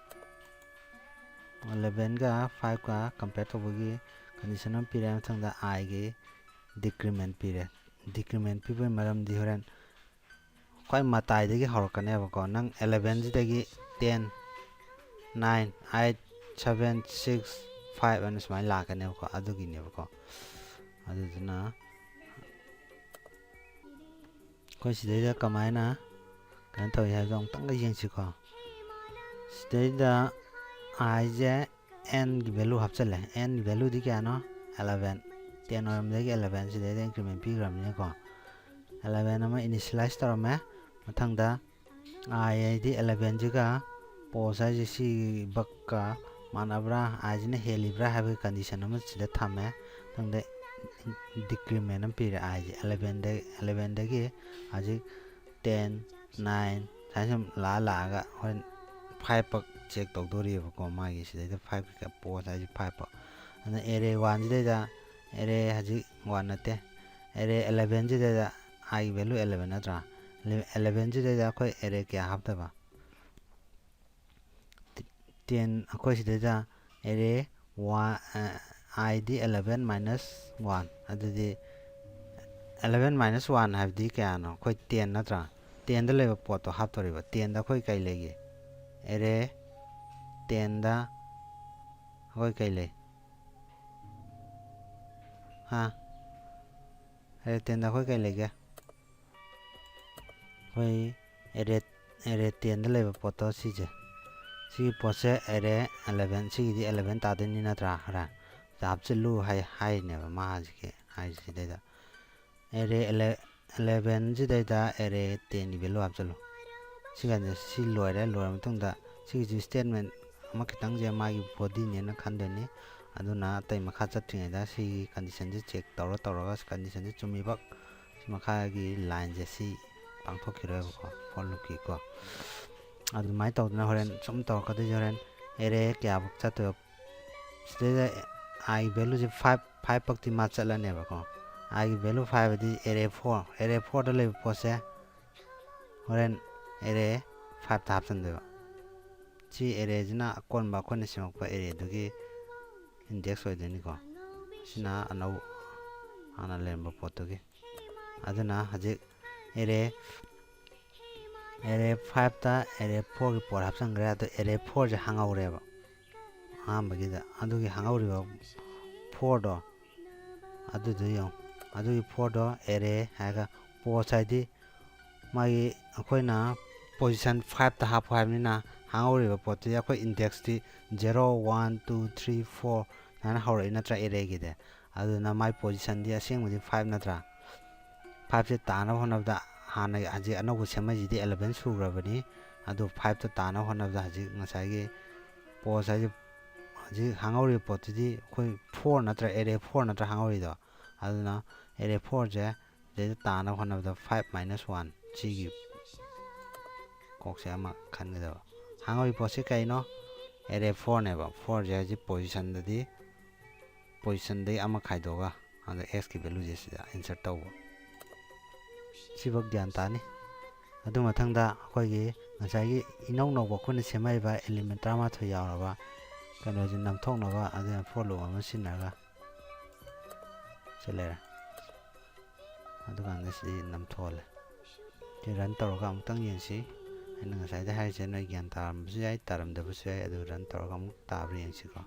Eleven ꯒ five ꯀ compare ꯇꯧꯕꯒꯤ condition ꯑꯃ ꯄꯤꯔꯦ꯫ ꯃꯊꯪꯗ I ꯒꯤ decrement ꯄꯤꯔꯦ꯫ Decrement ꯄꯤꯕꯒꯤ ꯃꯔꯝꯗꯤ ꯍꯣꯔꯦꯟ ꯈ꯭ꯋꯥꯏ ꯃꯇꯥꯏꯗꯒꯤ ꯍꯧꯔꯛꯀꯅꯦꯕꯀꯣ꯫ ꯅꯪ eleven ꯁꯤꯗꯒꯤ ten, nine, eight, seven, six, five ꯑꯅ ꯁꯨꯃꯥꯏꯅ ꯂꯥꯛꯀꯅꯦꯕꯀꯣ, ꯑꯗꯨꯒꯤꯅꯦꯕꯀꯣ꯫ ꯑꯗꯨꯗꯨꯅ ꯑꯩꯈꯣꯏ ꯁꯤꯗꯩꯗ ꯀꯃꯥꯏꯅ ꯀꯩꯅꯣ ꯇꯧꯏ ꯍꯥꯏꯕꯗꯣ ꯑꯃꯨꯛꯇꯪꯒ ꯌꯦꯡꯁꯤꯀꯣ꯫ ꯁꯤꯗꯩꯗ I ꯁꯦ n ꯒꯤ value ꯍꯥꯞꯆꯜꯂꯦ꯫ N ꯒꯤ value ꯗꯤ ꯀꯌꯥꯅꯣ? Eleven꯫ Ten ꯑꯣꯏꯔꯝꯕꯗꯒꯤ eleven ꯁꯤꯗꯩꯗ increment ꯄꯤꯈ꯭ꯔꯕꯅꯤꯅꯀꯣ꯫ Eleven ꯑꯃ initialize ꯇꯧꯔꯝꯃꯦ꯫ ꯃꯊꯪꯗ I ꯍꯥꯏꯗꯤ eleven ꯁꯤꯒ pose ꯍꯥꯏꯁꯦ ꯁꯤ ꯕꯛꯀ ꯃꯥꯟꯅꯕ꯭ꯔꯥ, I ꯁꯤꯅ ꯍꯦꯜꯂꯤꯕ꯭ꯔꯥ ꯍꯥꯏꯕꯒꯤ condition ꯑꯃ ꯁꯤꯗ ꯊꯝꯃꯦ꯫ ꯃꯊꯪꯗ decrement ꯑꯃ ꯄꯤꯔꯦ꯫ I say eleven the, eleven ꯗꯒꯤ ꯍꯧꯖꯤꯛ ten, nine ꯁꯨꯃꯥꯏꯅ ꯁꯨꯝ ꯂꯥꯛꯑ ꯂꯥꯛꯑꯒ ꯍꯣꯔꯦꯟ five ꯄꯛ check ꯇꯧꯗꯣꯔꯤꯕꯀꯣ꯫ ꯃꯥꯒꯤ ꯁꯤꯗꯩꯗ five ꯀꯩꯀꯥ pose ꯍꯥꯏꯁꯦ five ꯄꯛ꯫ ꯑꯗꯨꯅ array one ꯁꯤꯗꯩꯗ, array ꯍꯧꯖꯤꯛ one ꯅꯠꯇꯦ, array eleven ꯁꯤꯗꯩꯗ I ꯒꯤ value eleven ꯅꯠꯇ꯭ꯔꯥ? Eleven ꯁꯤꯗꯩꯗ ꯑꯩꯈꯣꯏ array ꯀꯌꯥ ꯍꯥꯞꯇꯕ? ten, ꯑꯩꯈꯣꯏ ꯁꯤꯗꯩꯗ array one, I D eleven minus one, ꯑꯗꯨꯗꯤ eleven minus one ꯍꯥꯏꯕꯗꯤ ꯀꯌꯥꯅꯣ? ꯑꯩꯈꯣꯏ ten ꯅꯠꯇ꯭ꯔꯥ? Ten ꯗ ꯂꯩꯕ ꯄꯣꯠꯇꯣ ꯍꯥꯞꯇꯣꯔꯤꯕ꯫ Ten ꯗ ꯑꯩꯈꯣꯏ ꯀꯩ ꯂꯩꯒꯦ? Array ten ꯗ ꯑꯩꯈꯣꯏ ꯀꯩ ꯂꯩ? ꯍꯥ? Array ten ꯗ ꯑꯩꯈꯣꯏ ꯀꯩ ꯂꯩꯒꯦ? ꯑꯩꯈꯣꯏ array, array ten ꯗ ꯂꯩꯕ ꯄꯣꯠꯇꯣ ꯁꯤꯁꯦ, ꯁꯤꯒꯤ ꯄꯣꯠꯁꯦ array eleven, ꯁꯤꯒꯤꯗꯤ eleven ꯇꯥꯗꯣꯏꯅꯤ ꯅꯠꯇ꯭ꯔꯥ? ꯈꯔ ꯍꯥꯞꯆꯤꯜꯂꯨ ꯍꯥꯏ, ꯍꯥꯏꯔꯤꯅꯦꯕ ꯃꯥ ꯍꯧꯖꯤꯛꯀꯤ ꯍꯥꯏꯔꯤꯁꯤꯗꯩꯗ꯫ Array ele-, eleven ꯁꯤꯗꯩꯗ array ten ꯒꯤ value ꯍꯥꯞꯆꯤꯜꯂꯨ꯫ ꯁꯤꯀꯥꯟꯗ ꯁꯤ ꯂꯣꯏꯔꯦ꯫ ꯂꯣꯏꯔ ꯃꯇꯨꯡꯗ ꯁꯤꯒꯤꯁꯤ statement ꯑꯃ ꯈꯤꯇꯪꯁꯦ ꯃꯥꯒꯤ body ꯅꯦꯅ ꯈꯟꯗꯣꯏꯅꯤ꯫ ꯑꯗꯨꯅ ꯑꯇꯩ ꯃꯈꯥ ꯆꯠꯇ꯭ꯔꯤꯉꯩꯗ ꯁꯤꯒꯤ condition ꯁꯦ check ꯇꯧꯔ ꯇꯧꯔꯒ condition ꯁꯦ ꯆꯨꯝꯃꯤꯕ ꯁꯤ ꯃꯈꯥꯒꯤ line ꯁꯦ ꯁꯤ ꯄꯥꯡꯊꯣꯛꯈꯤꯔꯣꯏꯕꯀꯣ, for loop ꯀꯤꯀꯣ꯫ ꯑꯗꯨꯃꯥꯏꯅ ꯇꯧꯗꯅ ꯍꯣꯔꯦꯟ ꯁꯨꯝ ꯇꯧꯔꯛꯀꯗꯣꯏꯁꯦ ꯍꯣꯔꯦꯟ array ꯀꯌꯥꯐꯧ ꯆꯠꯇꯣꯏꯕ꯫ ꯁꯤꯗꯩꯗ I ꯒꯤ value ꯁꯦ five, five ꯐꯥꯎꯇꯤ ꯃꯥ ꯆꯠꯂꯅꯦꯕꯀꯣ꯫ I ꯒꯤ value five ꯑꯗꯤ array four, array four ꯗ ꯂꯩꯕ ꯄꯣꯠꯁꯦ ꯍꯣꯔꯦꯟ array five ꯇ ꯍꯥꯞꯆꯤꯟꯗꯣꯏꯕ꯫ ꯁꯤ array ꯁꯤꯅ ꯑꯀꯣꯟꯕ ꯑꯩꯈꯣꯏꯅ ꯁꯦꯝꯃꯛꯄ array ꯗꯨꯒꯤ index ꯑꯣꯏꯗꯣꯏꯅꯤꯀꯣ꯫ ꯁꯤꯅ ꯑꯅꯧ-, ꯍꯥꯟꯅ ꯂꯩꯔꯝꯕ ꯄꯣꯠꯇꯨꯒꯤ꯫ ꯑꯗꯨꯅ ꯍꯧꯖꯤꯛ array, array five ꯇ array four ꯒꯤ ꯄꯣꯠ ꯍꯥꯞꯆꯤꯟꯈ꯭ꯔꯦ꯫ ꯑꯗꯣ array four ꯁꯦ ꯍꯥꯡꯍꯧꯔꯦꯕ ꯑꯍꯥꯟꯕꯒꯤꯗ꯫ ꯑꯗꯨꯒꯤ ꯍꯥꯡꯍꯧꯔꯤꯕ four ꯗꯣ, ꯑꯗꯨꯗꯣ ꯌꯦꯡꯉꯨ꯫ ꯑꯗꯨꯒꯤ four ꯗꯣ array ꯍꯥꯏꯔꯒ post ꯍꯥꯏꯗꯤ ꯃꯥꯒꯤ ꯑꯩꯈꯣꯏꯅ position five ꯇ ꯍꯥꯞꯄꯣ ꯍꯥꯏꯕꯅꯤꯅ ꯍꯥꯡꯍꯧꯔꯤꯕ ꯄꯣꯠꯇꯨꯗꯤ ꯑꯩꯈꯣꯏ index T zero, one, two, three, four ꯁꯨꯃꯥꯏꯅ ꯍꯧꯔꯛꯏ ꯅꯠꯇ꯭ꯔꯥ array ꯒꯤꯗꯤ꯫ ꯑꯗꯨꯅ ꯃꯥꯏ position ꯗꯤ ꯑꯁꯦꯡꯕꯗꯤ five ꯅꯠꯇ꯭ꯔꯥ? Five ꯁꯦ ꯇꯥꯅꯕ ꯍꯣꯠꯅꯕꯗ ꯍꯥꯟꯅ ꯍꯧꯖꯤꯛ ꯑꯅꯧꯕ ꯁꯦꯝꯃꯛꯏꯁꯤꯗꯤ eleven ꯁꯨꯈ꯭ꯔꯕꯅꯤ꯫ ꯑꯗꯨ five ꯇ ꯇꯥꯅꯕ ꯍꯣꯠꯅꯕꯗ ꯍꯧꯖꯤꯛ ꯉꯁꯥꯏꯒꯤ post ꯍꯥꯏꯁꯦ ꯍꯧꯖꯤꯛ ꯍꯥꯡꯍꯧꯔꯤꯕ ꯄꯣꯠꯇꯨꯗꯤ ꯑꯩꯈꯣꯏ four ꯅꯠꯇ꯭ꯔꯥ, array four ꯅꯠꯇ꯭ꯔꯥ ꯍꯥꯡꯍꯧꯔꯤꯗꯣ? ꯑꯗꯨꯅ array four ꯁꯦ ꯁꯤꯗꯩꯗ ꯇꯥꯅꯕ ꯍꯣꯠꯅꯕꯗ five minus one ꯁꯤꯒꯤ ꯀꯣꯛꯁꯦ ꯑꯃ ꯈꯟꯒꯗꯕ꯫ ꯍꯥꯡꯍꯧꯔꯤꯕ ꯄꯣꯠꯁꯦ ꯀꯩꯅꯣ? Array four ꯅꯦꯕ꯫ Four ꯁꯦ ꯍꯧꯖꯤꯛ position ꯗꯗꯤ, position ꯗꯒꯤ ꯑꯃ ꯈꯥꯏꯗꯣꯛꯑꯒ ꯑꯗ x ꯀꯤ value ꯁꯦ ꯁꯤꯗ insert ꯇꯧꯕ꯫ ꯁꯤꯐꯧ ꯒ꯭ꯌꯥꯟ ꯇꯥꯅꯤ꯫ ꯑꯗꯨ ꯃꯊꯪꯗ ꯑꯩꯈꯣꯏꯒꯤ ꯉꯁꯥꯏꯒꯤ ꯏꯅꯧ ꯅꯧꯕ ꯑꯩꯈꯣꯏꯅ ꯁꯦꯝꯃꯛꯏꯕ element ꯇꯔꯥꯃꯥꯊꯣꯏ ꯌꯥꯎꯔꯕ ꯀꯩꯅꯣꯁꯦ ꯅꯝꯊꯣꯛꯅꯕ, ꯑꯗꯨꯅ for loop ꯑꯃ ꯁꯤꯖꯤꯟꯅꯔꯒ ꯁꯤ ꯂꯩꯔꯦ꯫ ꯑꯗꯨꯀꯥꯟꯗ ꯁꯤꯗꯤ ꯅꯝꯊꯣꯛꯍꯜꯂꯦ꯫ ꯁꯤ run ꯇꯧꯔꯒ ꯑꯃꯨꯛꯇꯪ ꯌꯦꯡꯁꯤ꯫ ꯑꯩꯅ ꯉꯁꯥꯏꯗ ꯍꯥꯏꯔꯤꯁꯦ ꯅꯣꯏ ꯒ꯭ꯌꯥꯟ ꯇꯥꯔꯝꯕꯁꯨ ꯌꯥꯏ, ꯇꯥꯔꯝꯗꯕꯁꯨ ꯌꯥꯏ꯫ ꯑꯗꯨ run ꯇꯧꯔꯒ ꯑꯃꯨꯛ ꯇꯥꯕ꯭ꯔꯥ ꯌꯦꯡꯁꯤꯀꯣ꯫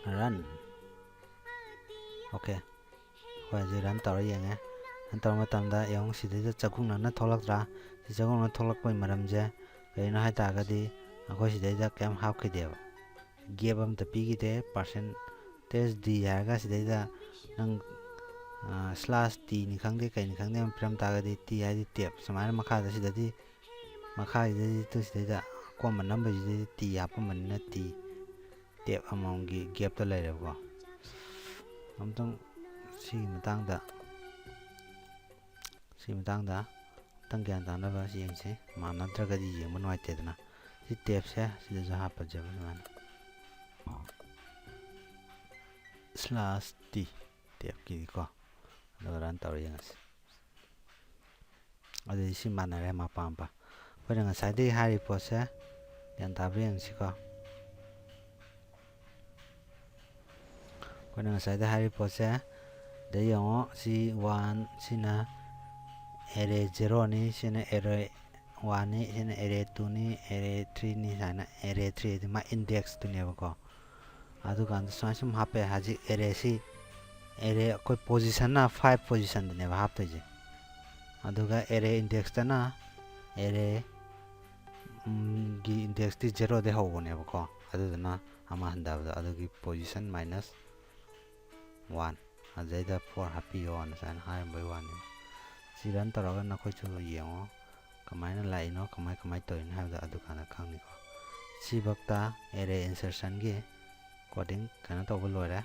Run꯫ Okay꯫ ꯑꯩꯈꯣꯏ ꯍꯧꯖꯤꯛ run ꯇꯧꯔ ꯌꯦꯡꯉꯦ꯫ Run ꯇꯧꯕ ꯃꯇꯝꯗ ꯌꯦꯡꯉꯨ, ꯁꯤꯗꯩꯗ ꯆꯒꯨꯡꯅꯅ ꯊꯣꯛꯂꯛꯇ꯭ꯔꯥ? ꯁꯤ ꯆꯒꯨꯡꯅ ꯊꯣꯛꯂꯛꯄꯒꯤ ꯃꯔꯝꯁꯦ ꯀꯔꯤꯅꯣ ꯍꯥꯏ ꯇꯥꯔꯒꯗꯤ, ꯑꯩꯈꯣꯏ ꯁꯤꯗꯩꯗ ꯀꯩꯝ ꯍꯥꯞꯈꯤꯗꯦꯕ, gap ꯑꯝꯇ ꯄꯤꯈꯤꯗꯦ꯫ Percentage D ꯍꯥꯏꯔꯒ ꯁꯤꯗꯩꯗ ꯅꯪ slash T ꯅꯤ ꯈꯪꯗꯦ, ꯀꯩꯅꯤ ꯈꯪꯗꯦ ꯑꯃ ꯄꯤꯔꯝ ꯇꯥꯔꯒꯗꯤ, T ꯍꯥꯏꯗꯤ tab, ꯁꯨꯃꯥꯏꯅ ꯃꯈꯥꯗ ꯁꯤꯗꯗꯤ, ꯃꯈꯥꯒꯤꯗꯩꯗ ꯁꯤꯗꯩꯗ ꯑꯀꯣꯟꯕ ꯅꯝꯕꯁꯤꯗꯩꯗꯤ T ꯍꯥꯞꯄꯝꯕꯅꯤꯅ T, tab ꯑꯃꯃꯝꯒꯤ gap ꯇ ꯂꯩꯔꯦꯕꯀꯣ꯫ ꯑꯝꯇꯪ ꯁꯤꯒꯤ ꯃꯇꯥꯡꯗ, ꯁꯤꯒꯤ ꯃꯇꯥꯡꯗ ꯑꯝꯇꯪ ꯒ꯭ꯌꯥꯟ ꯇꯥꯅꯕ ꯁꯤ ꯌꯦꯡꯁꯤ꯫ ꯃꯥꯟꯅꯗ꯭ꯔꯒꯗꯤ ꯌꯦꯡꯕ ꯅꯨꯡꯉꯥꯏꯇꯦꯗꯅ꯫ ꯁꯤ tab ꯁꯦ ꯁꯤꯗꯁꯨ ꯍꯥꯞꯄꯁꯦꯕ ꯁꯨꯃꯥꯏꯅ꯫ Slash T, tab ꯀꯤꯗꯤꯀꯣ꯫ ꯑꯗꯨꯒ run ꯇꯧꯔ ꯌꯦꯡꯉꯁꯤ꯫ ꯑꯗꯨꯗꯤ ꯁꯤ ꯃꯥꯟꯅꯔꯦ ꯃꯄꯥ ꯃꯄꯥ꯫ ꯑꯩꯈꯣꯏꯅ ꯉꯁꯥꯏꯗꯒꯤ ꯍꯥꯏꯔꯤꯕ ꯄꯣꯠꯁꯦ ꯒ꯭ꯌꯥꯟ ꯇꯥꯕ꯭ꯔꯥ ꯌꯦꯡꯁꯤꯀꯣ꯫ ꯑꯩꯈꯣꯏꯅ ꯉꯁꯥꯏꯗ ꯍꯥꯏꯔꯤꯕ ꯄꯣꯠꯁꯦ, ꯗ ꯌꯦꯡꯉꯣ, ꯁꯤ one, ꯁꯤꯅ array zero ꯅꯤ, ꯁꯤꯅ array one ꯅꯤ, ꯁꯤꯅ array two ꯅꯤ, array three ꯅꯤ, ꯁꯨꯃꯥꯏꯅ array three ꯍꯥꯏꯗꯤ ꯃꯥ index ꯇꯨꯅꯦꯕꯀꯣ꯫ ꯑꯗꯨꯀꯥꯟꯗ ꯁꯨꯃꯥꯏꯅ ꯁꯨꯝ ꯍꯥꯞꯄꯦ꯫ ꯍꯧꯖꯤꯛ array ꯁꯤ, array ꯑꯩꯈꯣꯏ position ꯅ five position ꯗꯅꯦꯕ ꯍꯥꯞꯇꯣꯏꯁꯦ꯫ ꯑꯗꯨꯒ array index ꯇꯅ array, ꯎꯝ, ꯒꯤ index ꯇꯤ zero ꯗꯩ ꯍꯧꯕꯅꯦꯕꯀꯣ꯫ ꯑꯗꯨꯗꯨꯅ ꯑꯃ ꯍꯟꯊꯕꯗꯣ ꯑꯗꯨꯒꯤ position minus one, ꯑꯗꯨꯗꯩꯗ four ꯍꯥꯞꯄꯤꯌꯣꯅ ꯁꯨꯃꯥꯏꯅ ꯍꯥꯏꯔꯝꯕꯩ ꯋꯥꯅꯤ꯫ ꯁꯤ run ꯇꯧꯔꯒ ꯅꯈꯣꯏꯁꯨ ꯌꯦꯡꯉꯣ, ꯀꯃꯥꯏꯅ ꯂꯥꯛꯏꯅꯣ, ꯀꯃꯥꯏ, ꯀꯃꯥꯏ ꯇꯧꯔꯤꯅꯣ ꯍꯥꯏꯕꯗꯣ ꯑꯗꯨꯀꯥꯟꯗ ꯈꯪꯅꯤꯀꯣ꯫ ꯁꯤꯐꯧꯇ array insertion ꯒꯤ coding ꯀꯩꯅꯣ ꯇꯧꯕ ꯂꯣꯏꯔꯦ꯫